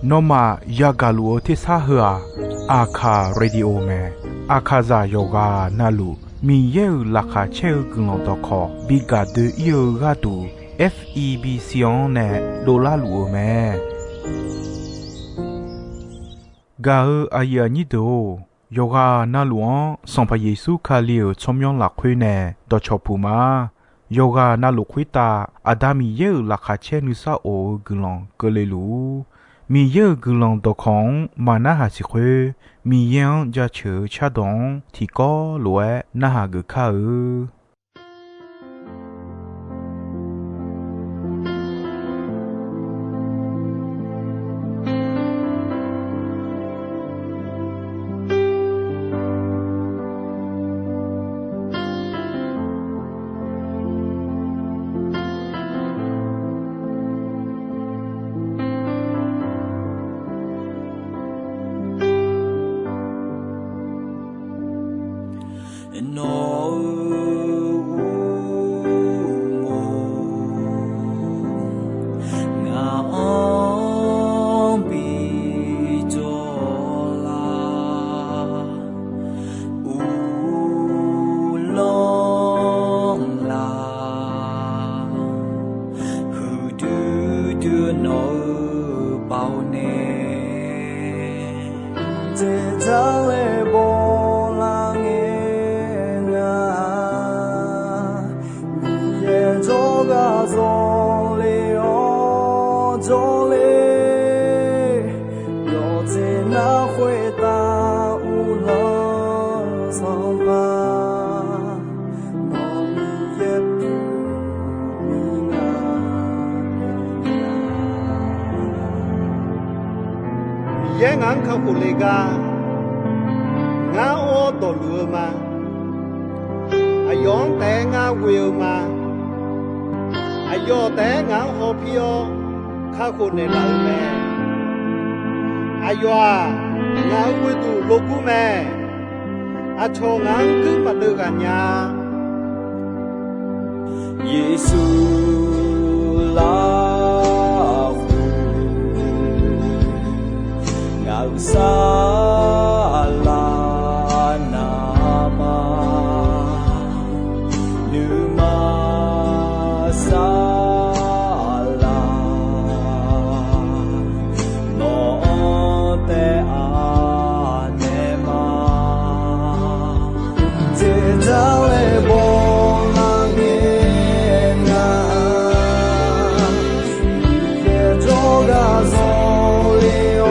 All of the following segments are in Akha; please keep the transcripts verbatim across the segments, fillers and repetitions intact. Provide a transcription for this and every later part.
Nawmaf yagaq luf-eu tersar heu-aq, Aqkaq Radio mae. Aqkaqzaq yawqghaq navluf Miqyaer-euq laqkhaq caer-eu guiqlanq dawqkawq bi gaq doe-ir-eu gharduq, F E B C-anr nae dovlar luf-eu mae. Gaq-eu aqyuif aqnyir deuq-or, yawqghaq navluf-anr Sanqpaq Yeqsur Kali-euq tsawrmyanr lafkhoer nae dawqcawq puq ma. Yawqghaq navluf khoertav Aqda Miqyaer-euq laqkhaq caer nuisar of-eu guiqlanq keuvle luf-ur. Miqyaer-euq guiqlanq dawqkawq-anr maqnarhaq siq khoer, Miqyaer-anr jaceuq-eu cardawq-anr tiqkawv lof-aer narhaq geuf kar-eu. Nawq-euq uqmov ngaq-anr bi jawr lar, uvlanr laf, huiqdui dui nawq-eu baoq nae, dzaeqdzaq laer bawlar ngae nga. Miqyaer jawrgar zawle-awr jawrle, yawqjeq nar khoertav uvlanr-eu Sanqpaq, nawq Miqyaer pyeuf-eu nga. Miqyaer ngaq-anr kakhof le gar, ngar or dawqluf-eu ma. Aqyawf-anr taef-aer ngar ghoe-eu ma. Aqyawf taef-aer ngaq-anr hawpir-awr kakhof naeqlaf-eu mae. Aqyawf-aq, ngaq-euq ghoeduq logur mae. Aqcawq ngaq-anr guir maqdeuv ghaq nya-a. Yeqsur lafkhoer ngaq-euq saflar navmaqma, nuima saflar nawq-anr taef-a naeq ma. Dzaeqdzaq laer bawlar ngae nga, Miqyaer jawrgar zawle-awr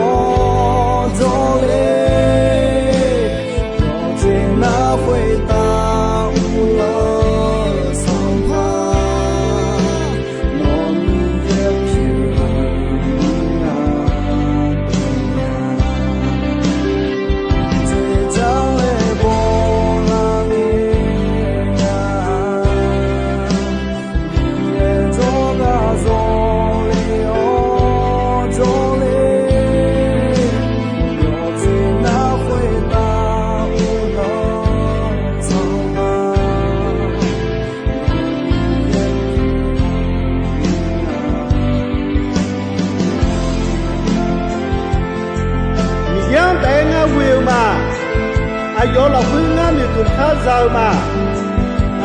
jawrle, yawqjeq nar khoertav uvlanr-eu Sanqpaq, nawq Miqyaer pyeuf-eu nga. Dzaeqdzaq laer bawlar ngae nga, Miqyaer jawrgar zawle-awr jawrle, yawqjeq nar khoertav uvlanr-eu Sanqpaq, Miqyaer-anr taef-aer ngar ghoe-eu ma. Aqyawf lafkhoer ngar noeqtmq kar za-eu ma.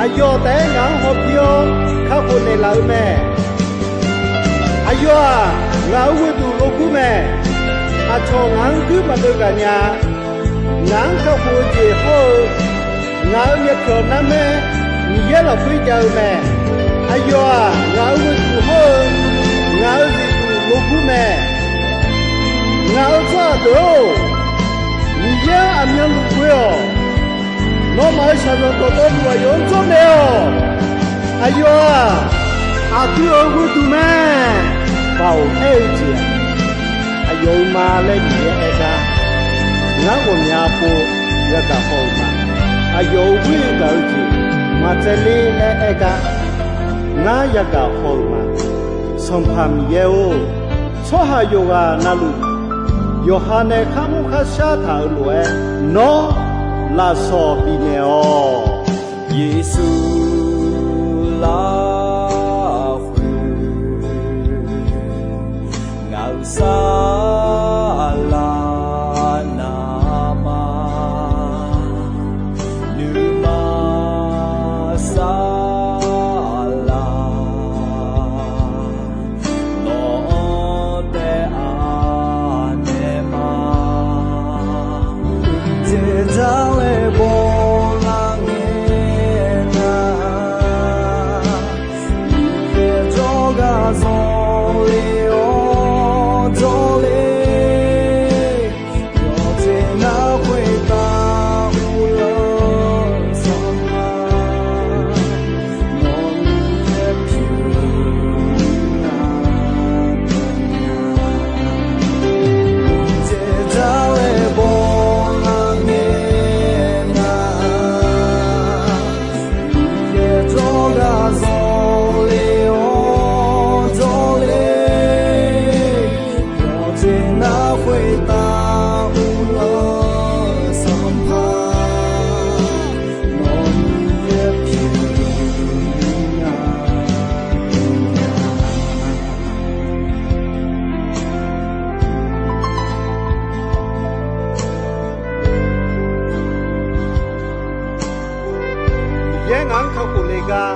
Aqyawf taef-aer ngaq-anr hawpir-awr kakhof naeqlaf-eu mae. Aqyawf-aq, ngaq-euq ghoeduq logur mae. Aqcawq ngaq-anr guir maqdeuv ghaq nya-a. Ngaq-anr kakhof-eu jeq hawr-eu, ngaq-euq myavpyawq narmaer Miqyaer lafkhoer jav-eu mae. Aqyawf-aq, ngaq-euq ghoeduq hawr-eu, ngaq-euq zifduq logur mae. Ngaq-euq tsawrhaq deuq-or, Miqyaer-anr aqmyanluf ghoe-awq. Nawmaf-euq shaqzanq dawqtawvluf aqyawf-anr jawrnaeq-awq. Aqyawf-aq, aqdui-euq ghoeduq mae. Baoq aer-eu jeq-aq, aqyawf-euq ma laer Miqyaer aer gar, ngar ghawqmya pov yagaq haw-euq ma. Aqyawf-euq ghoer gaq-eu jeq maqtsaevler laer aer gar, ngar yagaq haw-euq ma. Sanqpaq Miqyaer-or, tsawrhaq yawqghaq navluf yawqha nae kharmr kharshar taq-euq lof-aer, nawr lafsawq bifnaeq-awq. Yeqsur lafkhoer Saqlaq navmaqnuima saqlaq, nawq-anr taef-a naeq ma. Dzaeqdar laer bawlar ngae nar, Miqyaer jawrgar zanqler-awr jawrler, yawqjeq nar khoertav uvlanr sanqpaq, nawq-anr yaer pyeuf nya. Dzaeqdar laer bawlar ngae nar, Miqyaer jawrgar zanqler-awr jawrler, yawqjeq nar khoertav uvlanr sanqpaq, nawq-anr yaer pyeuf nya. Miqyaer ngaq-anr kakhof le gar,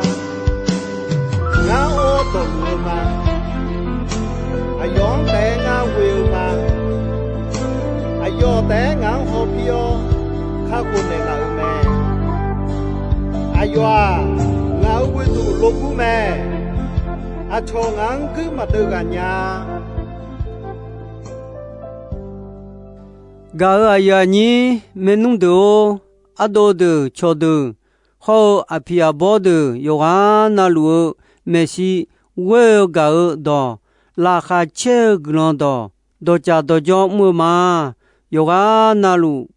ngar or-awr dawqluf-eu ma. Aqyawf-anr taef-aer ngar ghoe-eu ma. Aqyawf taef-aer ngaq-anr hawpir-awr kakhof naeqlaf-euq mae. Aqyawf-aq, ngaq-euq ghoeduq logur mae. Aqcawq ngaq-anr guir maqdeuv ghaq nya. Gaq-euq aqyuif aqnyir maernmr deuq-or, ardov deuq cawqdeuq, hawr-eu aqpiq aqbawr deuq yawqghaq navluf-eu maeqshi ghoer-eu gaq-eu dawq, laqkhaq caer-eu guiqlanq dawq, dawqcaf dawqjawr mr-eu ma. Yawqghaq navluf,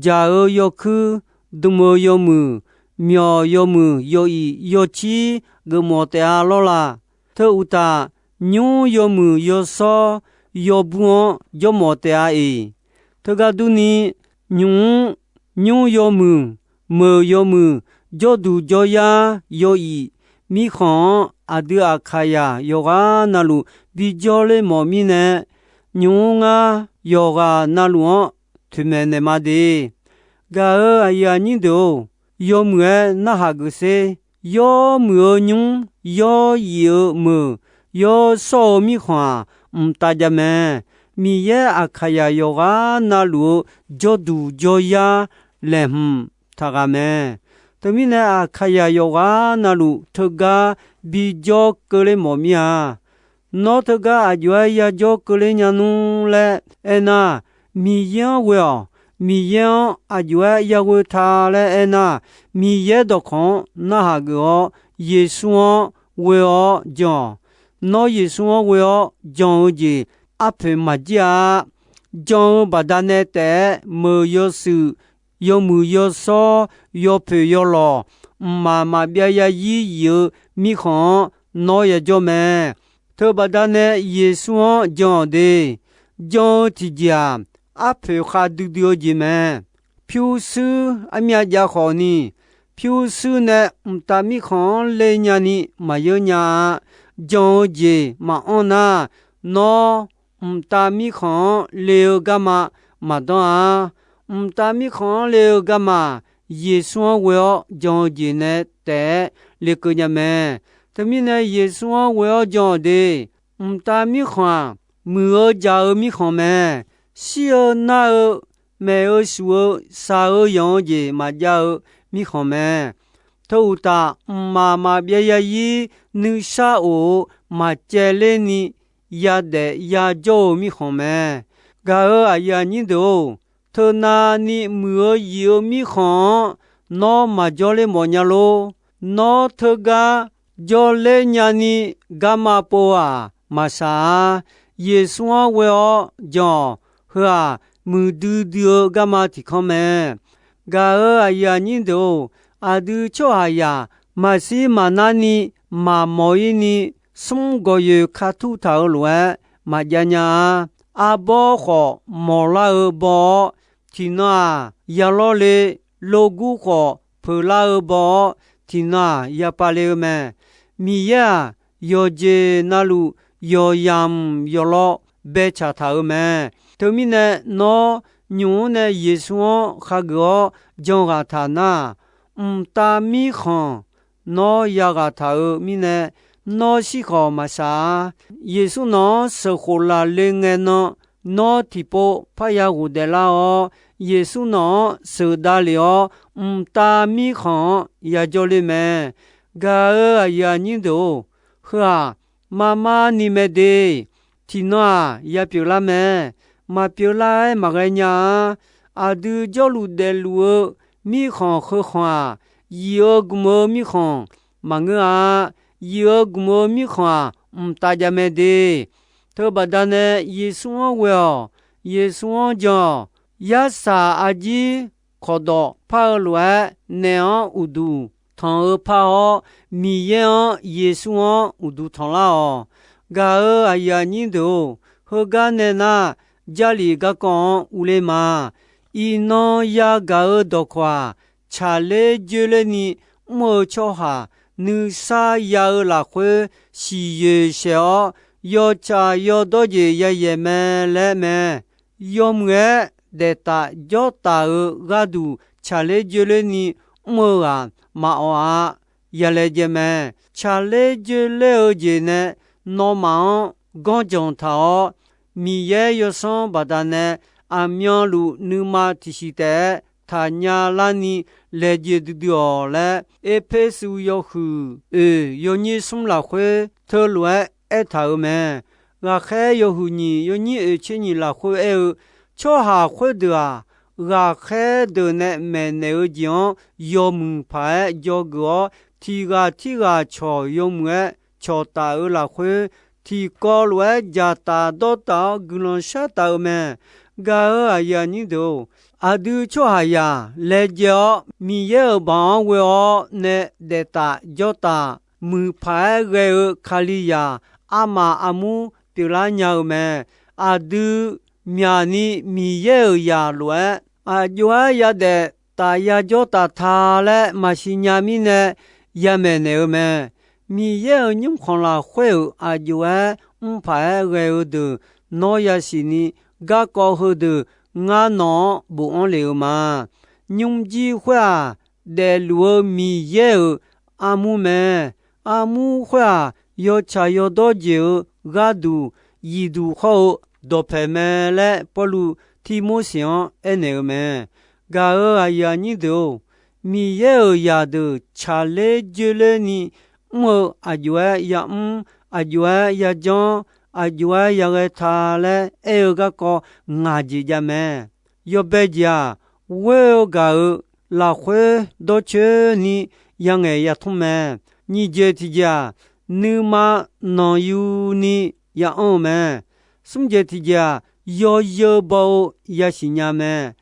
jaq-eu yawkuir, dm-eu yawmuiq, myawq yawmuiq, yawq iq yawcir geufmawf taef-a lawr la. Teu uqtaf, nymr yawmuiq yawshawr yawbur-anr jawrmawf taef-a iq. Teugar durni, nymq-mr nymr yawmuiq, meuq yawmuiq, jawrduq jawryar yawq iq, mirkhanq-anr aqdui Aqkaqyaq yawqghaq navluf bijawr ler mawf mirnae, nymq-mr ngar yawqghaq navluf-anr toeqmaeq naeq ma de. Gaq-euq aqyuif aqnyir deuq-or, yawmuiq-aer narhaq geuf sher. Yawmuiq-eu nymr, yawq iq-eu meuq, yawshawr-eu mirkhanq-aq, mqtav jav mae. Miqyaer Aqkaqyaq yawqghaq navluf-eu jawrduq jawryar laeqhmq taqghaq mae. Teumirnae, Aqkaqyaq yawqghaq navluf teugar bijawr keuvler mawf mir-a. Nawr teugar aqjox-aer yajawr keuvler nya nmr laer aernar, Miqyaer-anr ghoe-awq. Miqyaer-anr aqjox-aer yaghoe ta laer aernar, Miqyaer dawqkawq-anr narhaq geuf-awr, Yeqsur-anr ghoe-awr jan-awq. Nawr Yeqsur-anr ghoe-awr jan-eu jeq arpoeq maqjir-a. Jan-eu baqdanae taef-aer meuq yawshuif yawmuiq yawshawr yawpoeq yawlawq, mqmaq maqbyav yazir yif-eu mirkhanq-anr nawr yajawr mae. Teubaqda nae Yeqsur-anr jan-awq de. Jan-eu tiqjeq-aq, arpoeq khav duidui-eu jeq mae. Pyurshuir armyav jav khawfni, pyurshuir nae mqtav mirkhanq-anr ler nyani maqyeur nya-a. Jan-eu jeq maqanr nar, nawr mqtav mirkhanq-anr le-eu garma maqdanr-a. Mqtav mirkhanq-anr le-eu garma, Yeqsur-anr ghoe-awr jan-eu jeq nae taef-aer lekeuv nya mae. Teumirnae Yeqsur-anr ghoe-awr jan-awq de. Mqtav mirkhanq-aq, muiq-eu jaq-eu mirkhanq mae. Shir-eu nar-eu, maef-eu shuf-eu, shaq-eu yanq-eu jeq maqjav-eu mirkhanq mae. Teu uqtaf, mqmaq maqbyav yazir nuisar of-eu maqcaevler ni yadaef yajawr-eu mirkhanq mae. Gaq-euq aqyuif aqnyir deuq-or, teunavni muiq-eu yif-eu mirkhanq-anr nawr maqjawr ler mawf nya lor. Nawr teugar jawrler nyani garma pov-aq maqshaq-a. Yeqsur-anr ghoe-awr jan-awq. Heu-aq, muiqdui dui-eu garma tiq kanr mae. Gaq-euq aqyuif aqnyir deuq-or, aqdui tsawrhaqzaq maqshir maqnarni maqmawq-ir ni, smr gawqyoeq ka tur taq-eu lof-aer maqjav nya-a. Arbawr khawf mawqlar-eu baw-awr, tiqnan-aq, ya lawr le. Logur khawf peuqlar-eu baw-awr, tiqnan-aq, ya pav le-eu mae. Miqyaer-aq, yawqjeq navluf yawqyamq yawqlawv baetsaq taq-euq mae. Teumirnae nawr nymq-mr nae Yeqsur-anr khageuf-awr janghaq taq nar, mqtav mirkhanq nawr yaghaq taq-euq mirnae, nawr shirkhawf maqsaq-a. Yeqsur nawq-anr sheuqkhof laf le ngae nan, nawr tiqpov parya ghofdaef lar-awr, Yeqsur nawq-anr sheuqdav lef-awr, mqtav mirkhanq-anr yajawr le mae. Gaq-euq aqyuif aqnyir deuq-or, heu-aq, marmar ni mae de. Tiqnan-aq, ya pyeuflar mae. Maqpyeuf lar-aer maqghae nya-a. Aqdui jawrluf daefluf-eu mirkhanq heu khanq-aq, yif-eu gmq-eu mirkhanq maqngeur-a. Yif-eu gmq-eu mirkhanq-aq, mqtav jav mae de. Teubaqda nae Yeqsur-anr ghoe-awq. Yeqsur-anr jan-awq. Yarsaq arjir kawqdawq par-eu lof-aer, naef-anr uqduq tanq-eu par-awr, Miqyaer-anr, Yeqsur-anr uqduq tanqlar-awq. Gaq-euq aqyuif aqnyir deuq-or, heugar nae nar, Jarlif garkawv-anr urler ma. Iqnan yagaq-eu dawqkawq-aq, tsaqler joerlerni mr-eu tsawrhaq, nuisar ya-eu lafkhoer siqyoeq shaeq-awr, yawtsaq yawdawr jeq yayaeq mae laer mae. Yawmuiq-aer daeftaf jawrtaf-euq gharduq tsaqler joerlerni mr-eu ghaq maqawq-a. Yalaejae mae. Tsaqler joerler-eu jeq nae nawmaf-anr ganrjanq taq-awr, Miqyaer yawsanr baqdanae aqmyanluf nuima tiqsiq taef-aer taqnya larni laejae duidui-awq laer, Erpersu yawhuiq oeq yawnyir smr lafkhoer teulof-aer aertaq-euq mae. Ghaqkhaer yawhuiq nyiq yawnyir oeq tser nyiq lafkhoer aer-eu, tsawrhaq khoerdeuq-aq, ghaqkhaer deuq nae maeqnaeq-eu jeq-anr yawmuiq paq-aer dzawgeuf-awr, tiq ghaq tirghaq cawq yawmuiq-aer cawqtaf-eu lafkhoer, tiqkawv lof-aer dzaqtaf dawrtaf-awr guiqlanq shartaf-eu mae. Gaq-euq aqyuif aqnyir deuq-or, aqdui tsawrhaqzaq laejae-awr Miqyaer-euq banq-anr ghoe-awr nae daeftaf jawrtaf muiqpaq-aer ghae-eu Kalizaq armaf armur pyeuflar nya-eu mae. Aqdui myaqni Miqyaer-euq zaq lof-aer aqjox-aer yadaef taf yajawr taf ta laer maqsiq nya mirnae yamaeq naeq-eu mae. Miqyaer-euq nymrkhanq lafkhoer-euq aqjox-aer mrpaq-aer ghae-eu deuq nawr yasiq ni, garkawv heudeuq ngar nawq-anr bofanr lef-eu ma. Nymrjir khoer-aq, daefluf-eu Miqyaer-euq armur mae. Armur khoer-aq, yawtsaq yawdawr jeq-eu gharduq zifduq hawr-eu dawqpaeq mae laer Pawrluv Tirmorseq-anr aernaeq-eu mae. Gaq-euq aqyuif aqnyir deuq-or, Miqyaer-euq zaqdeuq tsaqler joerlerni mr-eu aqjox-aer yamr, aqjox-aer yajanr, aqjox-aer yaghae ta laer aer-eu garkawv ngaq jeq jav mae. Yawbae jeq-aq, ghoer-eu gaq-euq lafkhoer dawrcoeni yangaeq yatmr mae. Nyiq jeq tiqjeq-aq, nuima nanqyuni ya anr-eu mae. Smr jeq tiqjeq-aq, yawzeu baw-eu yasiq nya mae.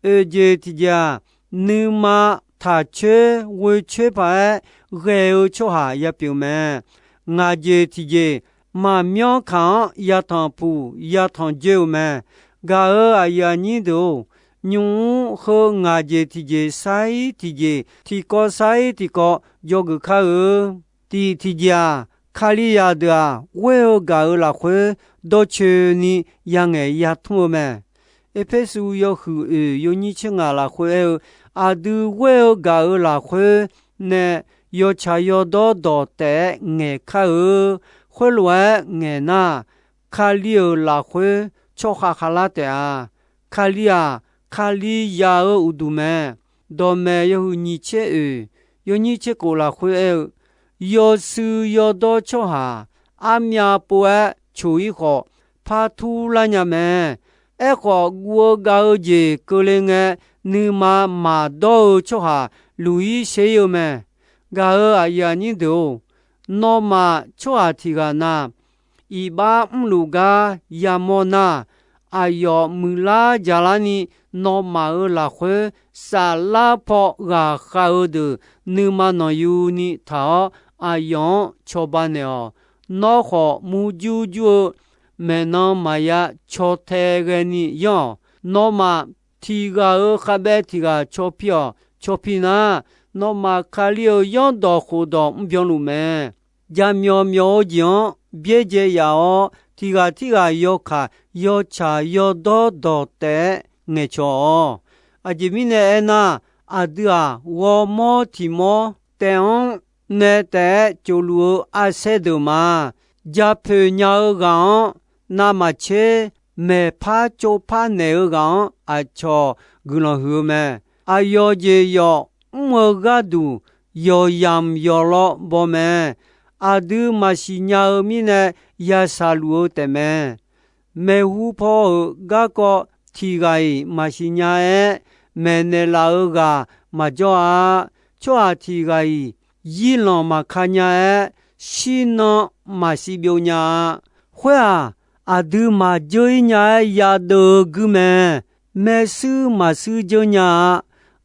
Oeq jeq tiqjeq-aq, nuima taq coer ghoe coer paq-aer ghae-eu tsawrhaq yapyeuf mae. Ngaq jeq tiqjeq, maqmyanr kaq-anr yatanq puq yatanq joe-euq mae. Gaq-euq aqyuif aqnyir deuq-or, nymq-mr heu ngaq jeq tiqjeq sar-ir tiqjeq tiqkawv sar-ir tiqkawv dzawgeuf kar-eu. Tiq tiqjeq-aq, Kalizaq deuq-aq, ghoer-eu gaq-euq lafkhoer dawrcoeni yangaeq yatmr-eu mae. Erpersu yawhuiq oeq yawnyir tser ngaq lafkhoer aer-eu, aqdui ghoer-eu gaq-euq lafkhoer nae yawtsaq yawdawr dawq taef-aer ngaeq kar-eu. Khoerlof-aer ngaeq nar, Kali-euq lafkhoer tsawrkhav khavlar taef-a. Kali-aq, Kalizaq-euq uqduq mae. Dawqmaeq yawhuiq nyiq tser oeq yawnyir tser kof lafkhoer aer-eu, yawshuif yawdawr tsawrhaq armyav pov-aer coq-ir khawf, par turlar nya mae. Aerkhawf, guv-eu gav-eu jeq keuvle ngae, nuima maqdawr-eu tsawrhaq luq-ir ser-ir-eu mae. Gaq-euq aqyuif aqnyir deuq-or, nawmaf tsawrhaq tiq ghaq na, iqbax mrluf gar yamawr nar, aqyawf muiqlar jaqlarni nawmaf-euq lafkhoer saflar paw ghaqkhav-eu deuq nuima nanqyuni taq-awr, aqyawf-anr cawba naeq-awq. Nawr khawf murjur jur-eu maeqnan maqya caw tae ghaeni yanr-awq. Nawmaf tiq ghaq-euq khavbaev tiq ghaq caw pi-awq. Caw pi nar, nawmaf Kali-euq zanrdawq khofdawq mrbyan luf mae. Jaqmyawf myawf-eu jeq-anr byaerdzae yaf-awr, tiq ghaq tirghaq yawkaq yawtsaq yawdawr dawq taef-aer ngaeqcawq-awq. Aqjeq mirnae aernar, aqdui-aq, ghawrmawr tiq mawr taef-anr nae taef-aer tsovluf-eu arsaer deuq ma. Japoeq nya-eu ghaq-anr, navmaqtser maeqpar tsovpar naeq-eu ghaq-anr aqcawq guiqlanq huiq-eu mae. Aqyawf jeq yawf mr-eu gharduq, yawqyamq yawqlaw baw mae. Aqdui maqsiq nya-eu mirnae yashaq luf-eu taefmae. Maeqhu paw-euq garkawv tiq ghaq-iq maqsiq nya-aer maeqnaeq laf-eu ghaq maqjawr-a. Tsawrhaq tiq ghaq-iq zirlanq maqka nya-aer, shirnan maqsiq byov nya-a. Khoer-aq, aqdui maqjeur-ir nya-aer yadeuv-eu guir mae. Maershuir maqshuir dzeur nya-a.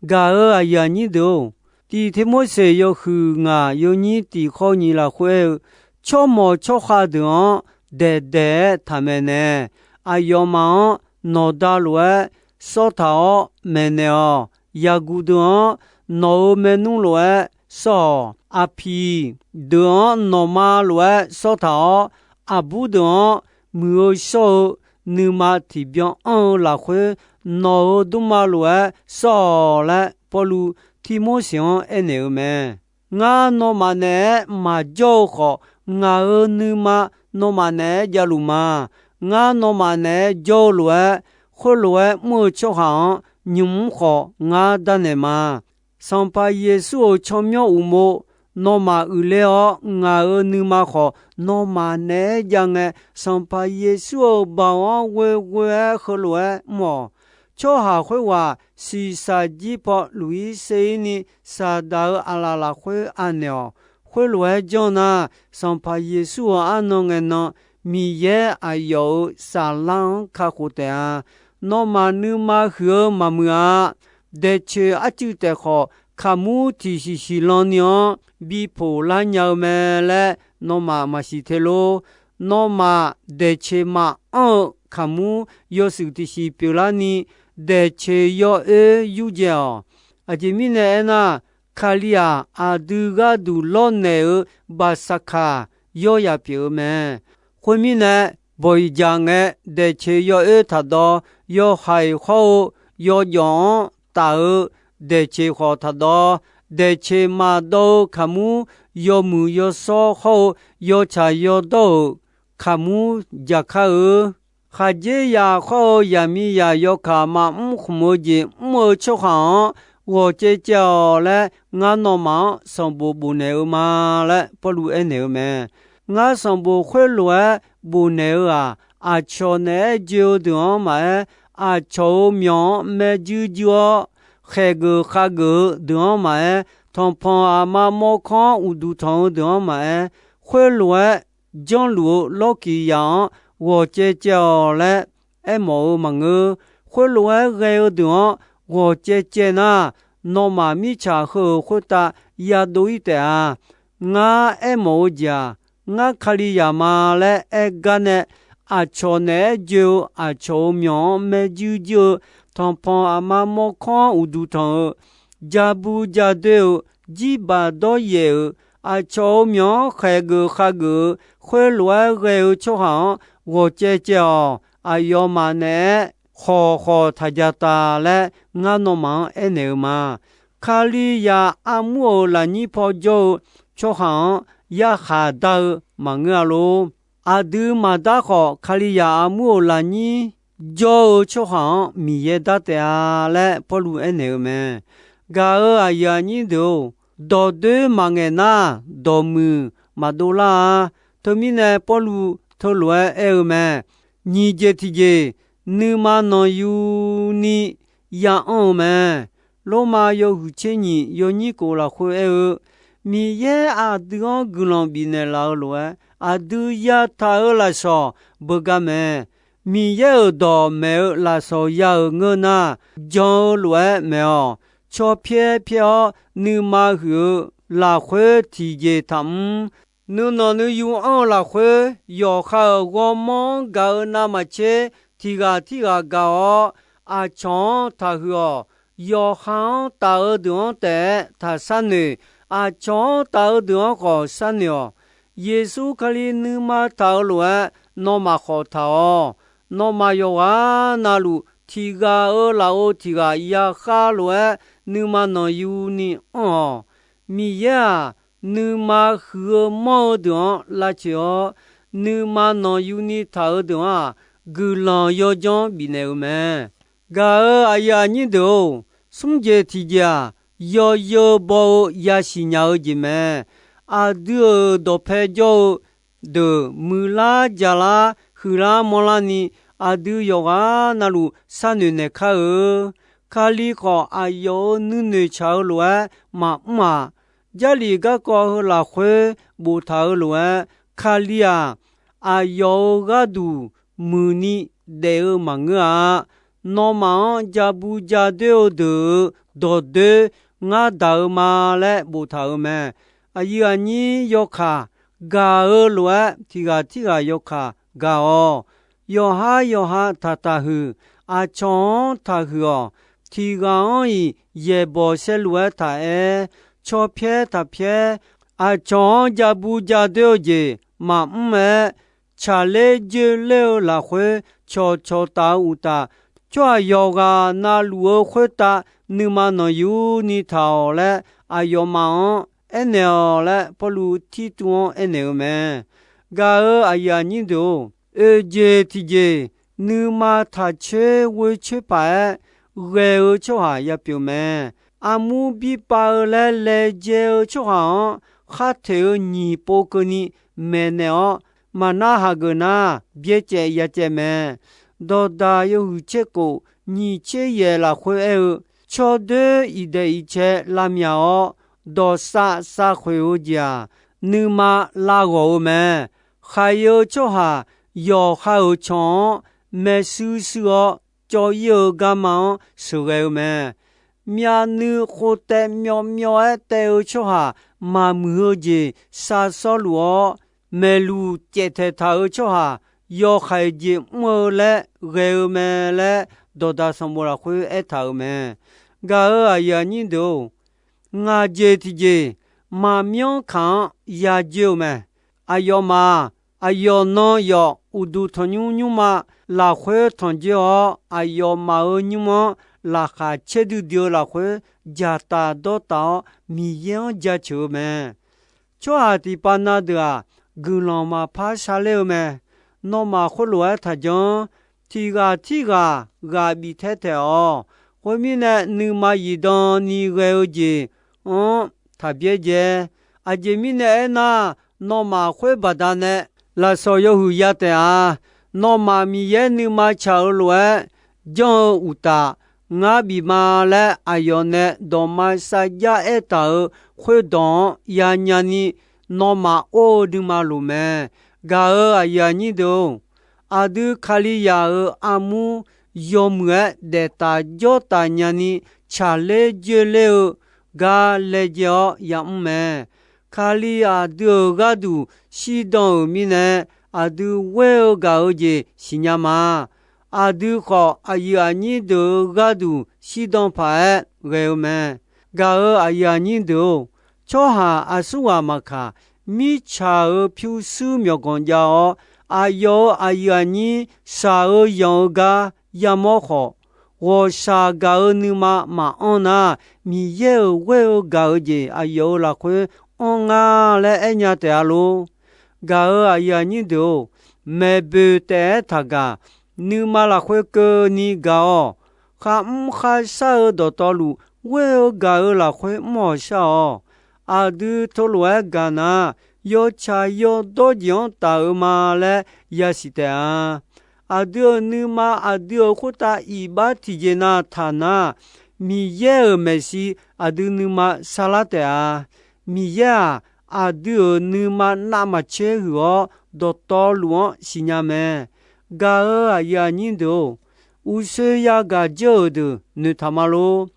Gaq-euq aqyuif aqnyir deuq-or, tiq Tirmorseq yawhuiq ngaq yawnyir tiq khawr nyiq lafkhoer aer-eu, tsawrmawq tsawrkhav deuq-anr daeqdaeq-aer taqmaeq naeq. Aqyawfmaf-anr nawqda lof-aer sawr taq-awr maeqnaeq-awq. Yaqguq deuq-anr nawq-euq maernmr lof-aer sawr-awq. Aqpiq deuq-anr nawqma lof-aer sawr taq-awr, aqbur deuq-anr muiq-eu shawr-eu nuima tiqbyan anr-eu lafkhoer, nawq-euq dmrma lof-aer sawr-awq laer, Pawrluv Tirmorseq-anr aernaeq-eu mae. Ngar nawmaf naeq-aer maqjawr-eu khawf, ngaq-euq nuima nawmaf naeq-aer javluf ma. Ngar nawmaf naeq-aer jawr-eu lof-aer, khoerlof-aer mr-eu tsawrhaq-anr nymq-mr khawf ngar darnaeq ma. Sanqpaq Yeqsur-euq tsawrmyanr uqmov nawmaf uiqler-awr, ngaq-euq nuima khawf nawmaf naeq-aer jav ngae, Sanqpaq Yeqsur-euq baoq-anr ghoeghoe-aer heulof-aer mr-awq. Tsawrhaq khoerghaq shiqshaq jir paw luf-ir ser-ir ni, Saqdaq-euq aqlaf lafkhoer anaeq-awq. Khoerlof-aer janr nar, Sanqpaq Yeqsur-euq arnan ngae nan, Miqyaer aqyawf-euq saflar-anr kakhof taef-a. Nawmaf nuima huiq-eu maqmuiq-a. Daeqcoeq arcuiv taef khawf, kaqmur tiqsiq siqlan ni-anr bi poq lar nya-eu mae laer nawmaf maqsiq te lor. Nawmaf daeqcoeq maqanr-eu kaqmur yawshuif tiqsiq pyeuflarni, daeqcoeq yawoer yurdzae-awq. Aqjeq mirnae aernar, Kalizaq aqdui gharduq lawrnaeq-eu baqsaqkaq yawryaf pyeuf-eu mae. Khoermirnae, bawq iqdzaq ngae, daeqcoeq yawoer taqdawv, yawhaiq hawr-eu yawjawf-anr taf-eu daeqcoeq khawf taqdawv, daeqcoeq maqdawv-eu kaqmur yawmuiq yawshawr hawr-eu yawtsaq yawdawr-euq kaqmur jaqkar-eu khaqdzerzaq hawr-eu zaqmiqzaq yawkaq maqmr khmq-eu jeq mr-eu tsawrhaq-anr ghawq caev caev-awq laer, ngar nawmaf-anr sanqbof bofnaeq-eu ma laer Pawrluv aernaeq-eu mae. Ngar sanqbof khoerlof-aer bofnaeq-eu-aq, aqcawq naeq-aer joe-eu deuq-anr maqaer, aqcawq-euq myawq-anr maerjuir juir-awr, khaeqgeuf khageuf-eu deuq-anr maqaer, tanqpanq aqma mawrkawr-anr uqduq tanq-eu deuq-anr maqaer, khoerlof-aer janrluf-eu lawrkiq yaf-anr ghawq caev caev-awq laer aermawf-eu maqngeur. Khoerlof-aer ghae-eu deuq-anr ghawq caev caev nar, nawmaf mirtsaq heu-euq khoertav yadov-ir taef-a. Ngar aermawf-eu jeq-aq, ngar Kalizaq ma laer aer gar nae, aqcawq naeq-aer joe-eu aqcawq-euq myawq-anr maerjuir juir-eu, tanqpanq aqma mawrkawr-anr uqduq tanq-eu, ja bu ja doe-euq, jirbaq dawryaef-euq, aqcawq-euq myawq-anr khaeqgeuf khageuf-eu, khoerlof-aer ghae-eu tsawrhaq-anr ghawq caev caev-awq. Aqyawfmaf naeq-aer khawq khawq taq ja tav laer, ngar nawmaf-anr aernaeq-eu ma. Kalizaq armur-euq lafnyir paw jawr-eu tsawrhaq-anr yarkhaq dar-eu maqngeur-a lor. Aqdui maqdar khawf, Kalizaq armur-euq lafnyir jawr-eu tsawrhaq-anr Miqyaer dar taef-a laer Pawrluv aernaeq-eu mae. Gaq-euq aqyuif aqnyir deuq-or, dawqdoer maqngaeq nar, dawqmuiq maqdov lar-a. Teumirnae Pawrluv teulof-aer aer-eu mae. Nyiq jeq tiqjeq, nuima nanqyuni ya anr-eu mae. Lormav yawhuiq tser nyiq yawnyir kof lafkhoer aer-eu, Miqyaer aqdui-anr guiqlanq bifnaeq laf-eu lof-aer, aqdui yataq-euq lafsawq beugar mae. Miqyaer-euq dawq maeq-eu lafsawq ya-euq ngeur nar, jan-eu lof-aer maeq-awq. Caw pyaer pyaer-awr, nuima huiq-eu lafkhoer tiqjeq taqmr. Nuinanq nuiyu anr-eu lafkhoer, yawqha-euq ghawrmawr-anr gaq-eu navmaqtser tiq ghaq tirghaq gaq-awr, aqcawq-anr taqhuiq-awq. Yawqha-anr taf-eu deuq-anr taef-aer taq sharnoeq. Aqcawq-anr taf-eu deuq-anr khawf sharnoeq-awq. Yeqsur Kali nuima taq-eu lof-aer nawmaf khawf taq-awq. Nawmaf yawqghaq navluf tiq ghaq-euq lafov tiq ghaq yakhar lof-aer nuima nanqyuni anr-awq. Miqyaer-aq, nuima huiq-eu manr-eu deuq-anr lavcoeq-awr, nuima nanqyuni taq-eu deuq-anr-aq, guiqlanq yawdzanr bifnaeq-eu mae. Gaq-euq aqyuif aqnyir deuq-or, smr jeq tiqjeq-aq, yawzeu baw-eu yasiq nya-eu jeq mae. Aqdui-euq dawqpae jawr-eu deuq muiqlar jaqlar huiqlar manrlar ni, aqdui yawqghaq navluf sharnoeq naeq kar-eu. Kali khawf aqyawf-euq nuinoeq tsaq-eu lof-aer maqmr-aq, Jarlif garkawv heu lafkhoer boftaq-eu lof-aer, Kali-aq, aqyawf-euq gharduq muiqni daef-eu maqngeur-a. Nawmaf-anr ja bu ja doer-eu deuq-euq dawqdoer ngar daq-eu ma laer boftaq-euq mae. Aqyuif aqnyir yawkaq gaq-eu lof-aer, tiq ghaq tirghaq yawkaq gaq-awq. Yawqhar yawqha taqtaq huiq, aqcawq-anr taqhuiq-awq. Tiq ghaq-anr-iq yaeqbawq saerlu-aer taq aer, caw pyaer taq pyaer, aqcawq-anr ja bu ja doer-eu jeq maqmr-aer, tsaqler joerler-eu lafkhoer cawqcawq taf-eu uqtaf, tsawrhaq yawqghaq navluf-eu khoertav nuima nanqyuni taq-awq laer, aqyawfmaf-anr aernaeq-awq laer, Pawrluv Tirtuv-anr aernaeq-eu mae. Gaq-euq aqyuif aqnyir deuq-or, oeq jeq tiqjeq nuima taq coer ghoe coer paq-aer ghae-eu tsawrhaq yapyeuf mae. Armur birpav-eu laer laejae-eu tsawrhaq-anr, khar teq-eu nyiq pov keuvni maeqnaeq-awr, maqnar hageuf nar byaerdzaev yacaev mae. Dawqdaq yawhuiq tser khof nyiq tser yaef lafkhoer aer-eu, tsawrdoer iqdaeq iqcae lavmyaq-awr, dawqsav savkhoeq-eu jeq-aq, nuima lav ghawq-eu mae. Khaq-eu tsawrhaq yawqha-euq canq-anr maershuir shuir-awr, cawv-ir-eu garma-anr sheuqghae-eu mae. Myavnuiv khof taev myawv myawv-aer taev-eu tsawrhaq maqmuiq-eu jeq shavsawr luf-awr, maeqluq caevtaeq taq-eu tsawrhaq yawkhaeq jeq mr-eu laer ghae-eu mae laer, Dawqdaq sanqbof lafkhoer aertaq-euq mae. Gaq-euq aqyuif aqnyir deuq-or, ngaq jeq tiqjeq maqmyanr kaq-anr ya joer-eu mae. Aqyawfmaf, aqyawf nan yawf uqduq tanqnymr nymrma lafkhoer tanqjoer-awr, aqyawfmaf-euq nymr-anr laqkhaq caerdui dui-eu lafkhoer dzaqtaf dawrtaf-awr, Miqyaer-anr jaceuq-eu mae. Tsawrhaq tiqpav na deuq-aq, guiqlanq maqpar sharler-eu mae. Nawmaf khoerlof-aer taqjanr. Tiq ghaq tirghaq ghaq bif taer taeq-awq. Khoermirnae, nuima zifdan ni ghae-eu jeq-anr taq byaerdzae. Aqjeq mirnae aernar, nawmaf khoer baqdanae lafsawq yawhuiq ya taef-a. Nawmaf Miqyaer nuima tsaq-eu lof-aer janr-eu uqtaf, ngar bif ma laer aqyawf nae dawqma sarjax aertaq-euq khoerdawq-anr yanya ni, nawmaf or-eu nuima loq mae. Gaq-euq aqyuif aqnyir deuq-or, aqdui Kalizaq-euq armur yawmuiq-aer daeftaf jawrtaf nyani, tsaqler joerler-eu gar laejae-awr yamr mae. Kali aqdui-euq gharduq shirdan-euq mirnae, aqdui ghoer-eu gaq-eu jeq siqnya ma. Aqdui khawf, aqyuif aqnyir deuq-euq gharduq shirdan paq-aer ghae-eu mae. Gaq-euq aqyuif aqnyir deuq-or, tsawrhaq aqsurghaq maqkaq, mirtsaq-euq pyurshuir myawqganq jav-awr, aqyawf-euq aqyuif aqnyir shaq-eu yanq-eu gar yamawr khawf, ghawqshaq gaq-eu nuima maqanr nar, Miqyaer-euq ghoer-eu gaq-eu jeq aqyawf-euq lafkhoer anr nga laer aernya taef-a lor. Gaq-euq aqyuif aqnyir deuq-or, maeqboeq taef-aer taqgaq, nuima lafkhoer keuvni gaq-awq. Kharmr kharshar-eu dawqtawvluf ghoer-eu gaq-eu lafkhoer mr-awq shar-awq. Aqdui teulof-aer gaq nar, yawtsaq yawdawr jeq-anr taf-eu ma laer yasiq taef-a. Aqdui-euq nuima aqdui-euq khoertav iqbax tiqjeq na taq nar, Miqyaer-euq maeqshi aqdui nuima sarlar taef-a. Miqyaer-aq, aqdui-euq nuima navmaqtser huiq-awr, dawqtawvluf-anr siqnya mae. Gaq-euq aqyuif aqnyir deuq-or, uqshoe yagaq dzeur-euq deuq noeqtaq ma lor.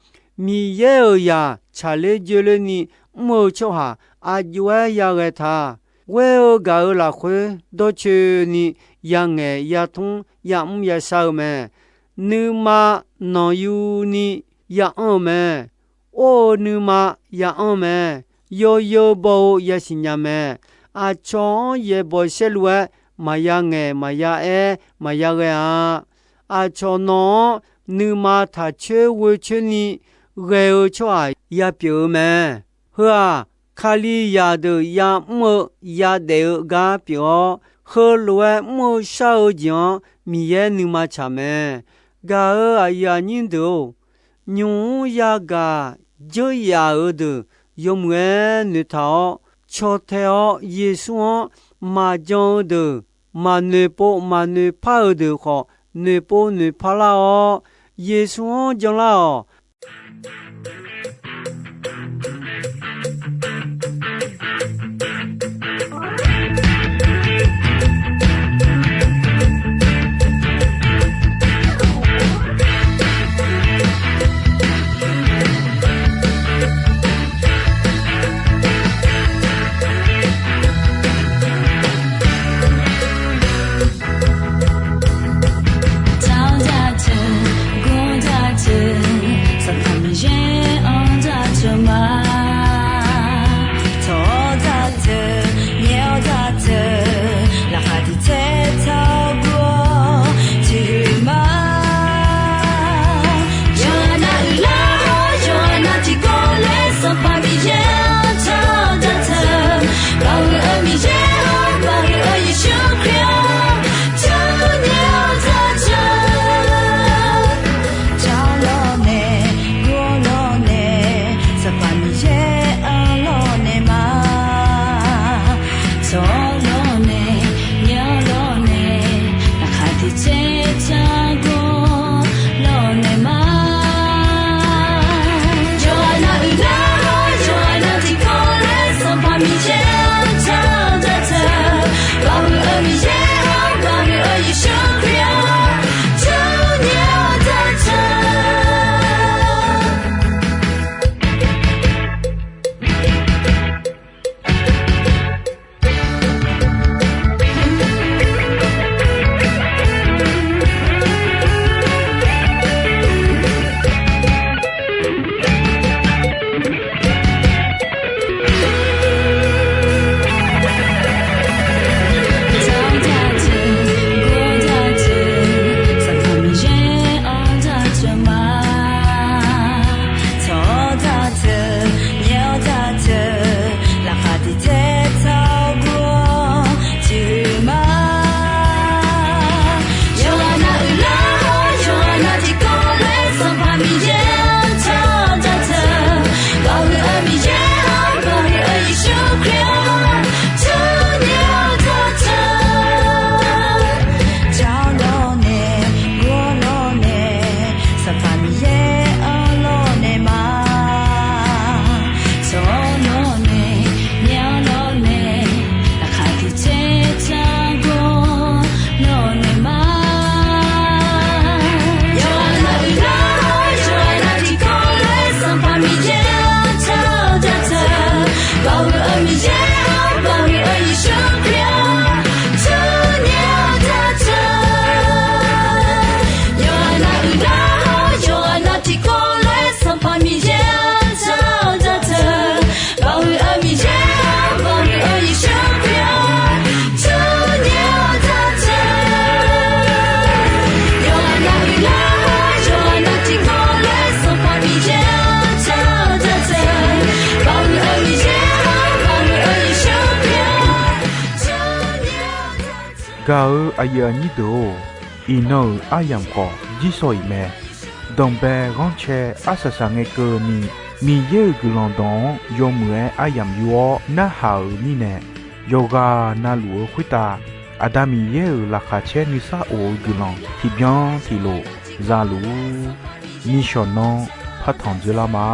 Miqyaer-euq zaq tsaqler joerlerni mr-eu tsawrhaq aqjox-aer yaghae ta. Ghoer-eu gaq-eu lafkhoer dawrcoeni yangaeq yatmr yamr yashar-eu mae. Nuima nanqyuni ya anr-eu mae. Or-eu nuima ya anr mae. Yawzeu baw-eu yasiq nya mae. aqcawq-anr yaeqbawq saerlu-aer maqya ngaeq, maqya aer, maqya ghae-a. Aqcawq nawq-anr nuima taq coer ghoe coer ni ghae-eu tsawrhaq yapyeuf-eu mae. Heu-aq, Kalizaq deuq ya'mr-eu yadaef-eu gar pyeuf-awr, heulof-aer mr-eu shar-eu jeq-anr Miqyaer nuima tsaq mae. Gaq-euq aqyuif aqnyir deuq-or, nymq-mr yagaq dzeur yaf-eu deuq yawmuiq-aer noeqtaq-awr, caw tae-awr Yeqsur-anr maqjan-eu deuq, maqnoeq pov maqnoeq par-eu deuq khawf, noeqpov noeqpar lar-awr, Yeqsur-anr janlar-awq. Tawq daq teu, gor daq teu, Sanqpaq Miqyaer-anr daq teu ma. Tawq-awr daq teu, nyae-awr daq teu, laqkhaq tiq tsaer taq-awr gur-awr tiqhuiq ma. Yawqha nav uiqlar-awr, yawqha nav tiqkawv laer Sanqpaq Miqyaer-anr tawq daq teu. Baoq-eu Miqyaer-or, baoq-eu Yeqsur Kali-or, tawq nyae-awr daq teu. Tawq lawrnae, gor lawrnae, Sanqpaq Miqyaer-anr lawrnae ma. Tawq lawrnae, nyae lawrnae, laqkhaq tiq tsaer taq-awr gur-awr lawrnae ma. Yawqha nav uiqlar-awr, yawqha nav tiqkawv laer Sanqpaq Miqyaer-anr tawq daq teu. Baoq-eu Miqyaer-or, baoq-eu Yeqsur Kali-or, tawq nyae-awr daq teu. Tawq daq teu, gor daq teu, Sanqpaq Miqyaer-anr daq teu ma. Tawq-awr daq teu, nyae-awr daq teu, laqkhaq tiq tsaer taq-awr gur-awr tiqhuiq ma. Yawqha nav uiqlar-awr, yawqha nav tiqkawv laer Sanqpaq Miqyaer-anr tawq daq teu. Baoq-eu Miqyaer-or, baoq-eu Yeqsur Kali-or, tawq nyae-awr daq teu. Tawq lawrnae, gor lawrnae, Sanqpaq Miqyaer-anr lawrnae ma. Tawq lawrnae, nyae lawrnae, laqkhaq tiq tsaer taq-awr gur-awr lawrnae ma. Yawqha nav uiqlar-awr, yawqha nav tiqkawv laer Sanqpaq Miqyaer-anr tawq daq teu. Baoq-eu Miqyaer-or, baoq-eu Yeqsur Kali-or, tawq nyae-awr daq teu. Yawqha nav uiqlar-awr, yawqha nav tiqkawv laer Sanqpaq Miqyaer-anr tawq daq teu. Baoq-eu Miqyaer-or, baoq-eu Yeqsur Kali-or, tawq nyae-awr daq teu. Yawqha nav uiqlar-awr, yawqha nav tiqkawv laer Sanqpaq Miqyaer-anr tawq daq teu. Baoq-eu Miqyaer-or, baoq-eu Yeqsur Kali-or, tawq nyae-awr daq teu. Gaq-eu aqyuif aqnyir deuq-or, iqnan-euq aryamq khawf jirsawq iq mae. Danqbae ghanrcae arsaq saq ngae keuvni, Miqyaer-euq guiqlanq dawq-anr yawmuiq-aer aryamq yur-awr narhaq-euq mirnae, yawqghaq na luf-eu khoertav Aqda Miqyaer-euq laqkhaq caer nuisar of-eu guiqlanq tiqbyan tiqlof za luf-ur. Nishawq nanr partanq dzeurlar ma.